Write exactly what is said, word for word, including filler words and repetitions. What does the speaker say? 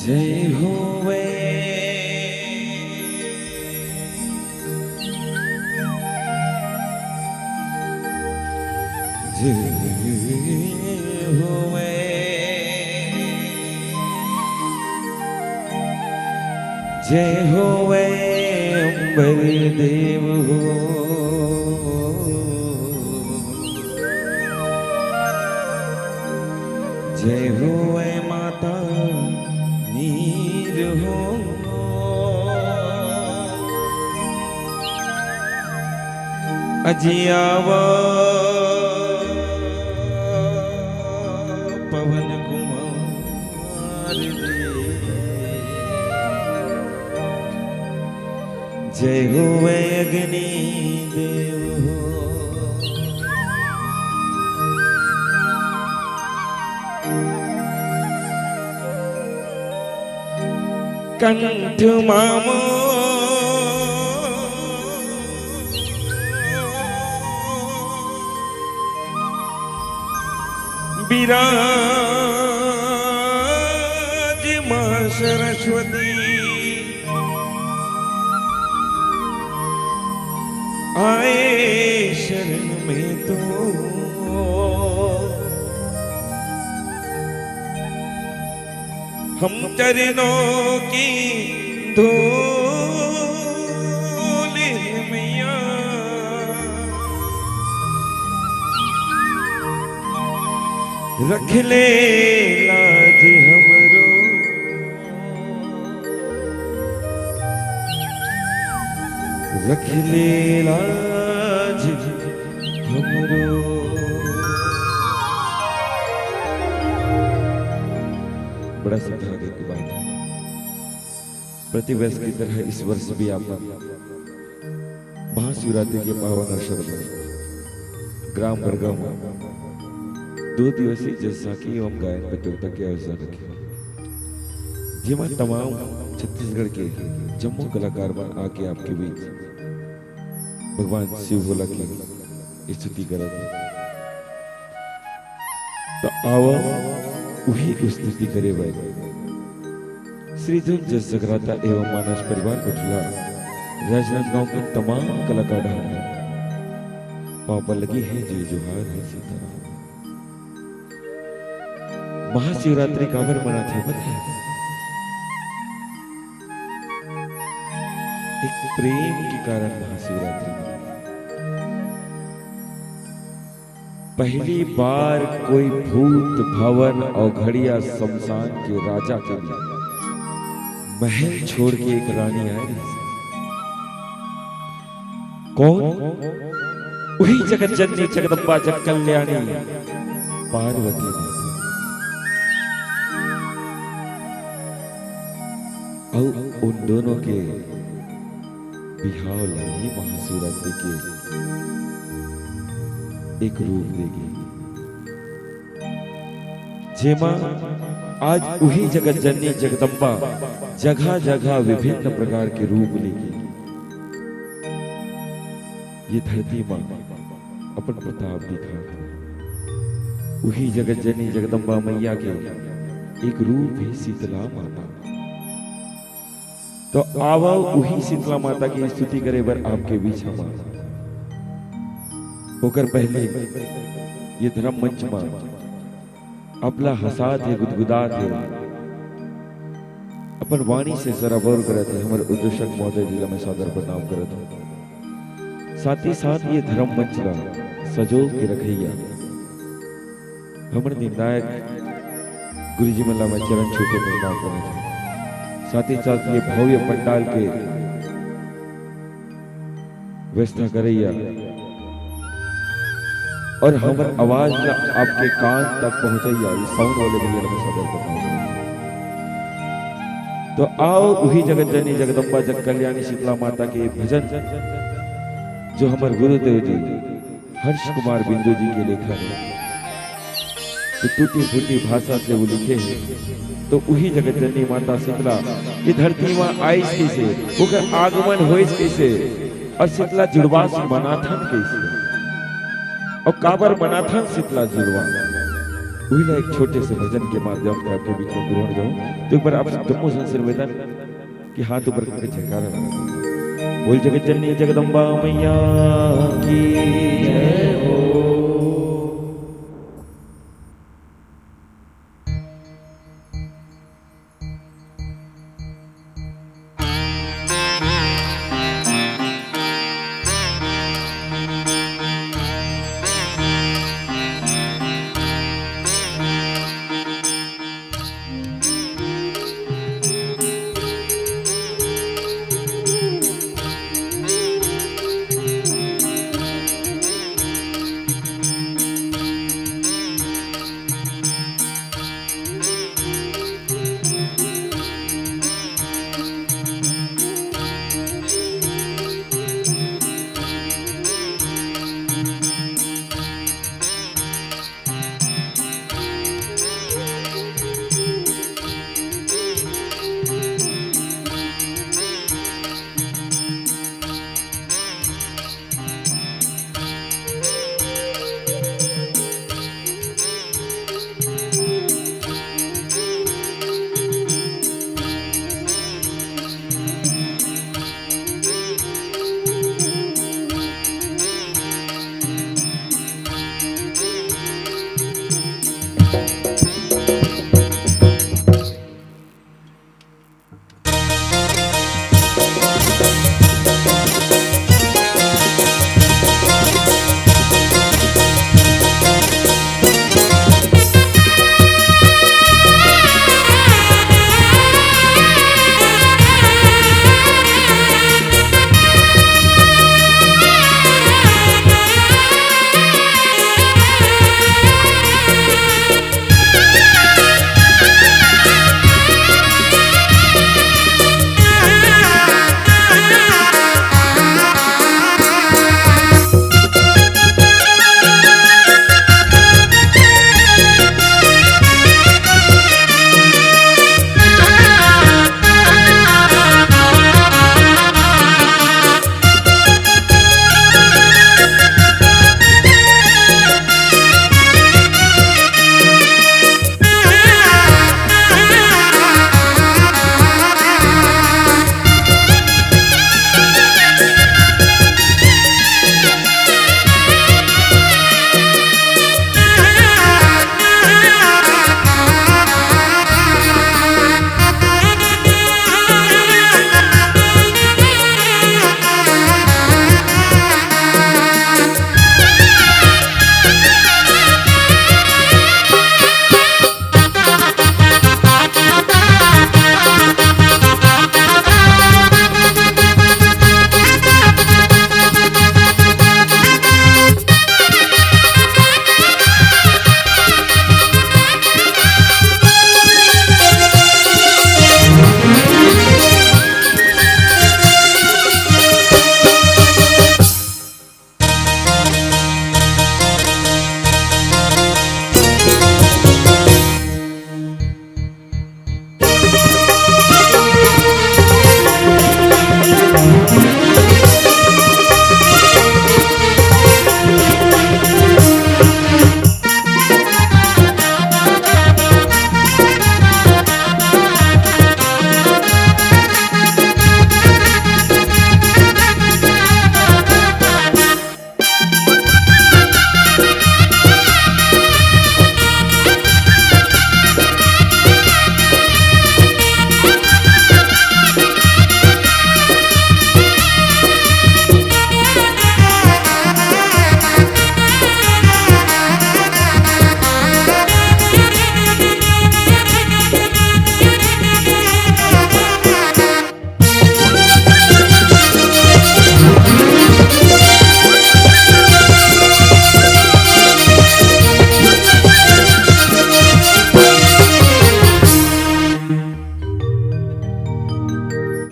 जय होवे, जय होवे, जय होवे अम्बर देव हो। जय होवे माता नीर हो। अजी आवा पवन कुमार दे। जय होवे अग्नि देव हो। कंठ मामो विराज माँ सरस्वती। आए शरण में तो हम चरणों की धूल है मैया। रख ले लाज हमरो, रख ले लाज हमरो। बड़ा सौभाग्य की बात है, प्रतिवर्ष की तरह इस वर्ष भी आप महाशिवरात्रि के पावन अवसर पर ग्राम बरगांव दो दिवसीय जस झांकी एवं गायन प्रतियोगिता के आयोजन रखे, जेमा तमाम छत्तीसगढ़ के जम्मो कलाकार मन आके आपके बीच भगवान शिव भोला के स्तुति करत हे। त आवा उही स्तुति करे बर श्री धुन जस जगराता एवं मानस परिवार बठला राजनांदगांव के तमाम कलाकार डहान पांव पल्लगी हे, जय जोहार हे, सीताराम। महाशिवरात्रि काबर मनाथे पता हे? एक प्रेम के कारण महाशिवरात्रि मनाथे। पहली बार कोई भूत, भवन अउ घड़िया शमशान के राजा के लिए महल छोड़ के एक रानी आए रहिस। कौन? उही जगत जननी जगदम्बा जग कल्याणी पार्वती माता। अउ उन दोनों के बिहाव ला ही महाशिवरात्रि के एक रूप देगे, जेमा आज उही जगत जननी जगदम्बा जगह जगह विभिन्न प्रकार के रूप लेके ये धरती मा अपन प्रताप दिखात हे। उही जगत जननी जगदम्बा मैया के एक रूप हे शीतला माता। तो आवव उही शीतला माता के स्तुति करे बर आपके बीच हम आए। ओकर पहले ये धर्म मंच मा अबला हंसात हे, गुदगुदात हे, अपन वाणी से सराबोर करत हे हमर उद्घोषक महोदय जी ला मैं सादर प्रणाम करत हूँ। साथ ही साथ ये धर्म मंच ला सजो के रखइया हमर निर्णायक गुरुजी मन ला मैं चरण छू के प्रणाम करत हूँ। साथ ही साथ ये भव्य पंडाल के व्यवस्था करइया और हमर आवाज ला आपके कान तक पहुंचइया ये साउंड वाले भैया ला मैं सादर प्रणाम करत हूँ। तो आव उही जगत जननी जगदम्बा जग कल्याणी शीतला माता के भजन जो हमर गुरुदेव जी हर्ष कुमार बिंदु जी के लेखा हे, जो टूटी फूटी भाषा से वो लिखे हे, तो उही जगत जननी माता शीतला ये धरती मा आइस कइसे, ओकर आगमन होइस कइसे, अउ शीतला जुड़वास मनाथन कइसे, अउ काबर मनाथन शीतला जुड़वास। उही ला एक छोटे से भजन के माध्यम से आपके बीच में ग्रहण करूं। तो एक बार आप जम्मो संग से निवेदन कि हाथ ऊपर करके जयकारा लगा। बोल जगत जननी जगदम्बा मैया की जय।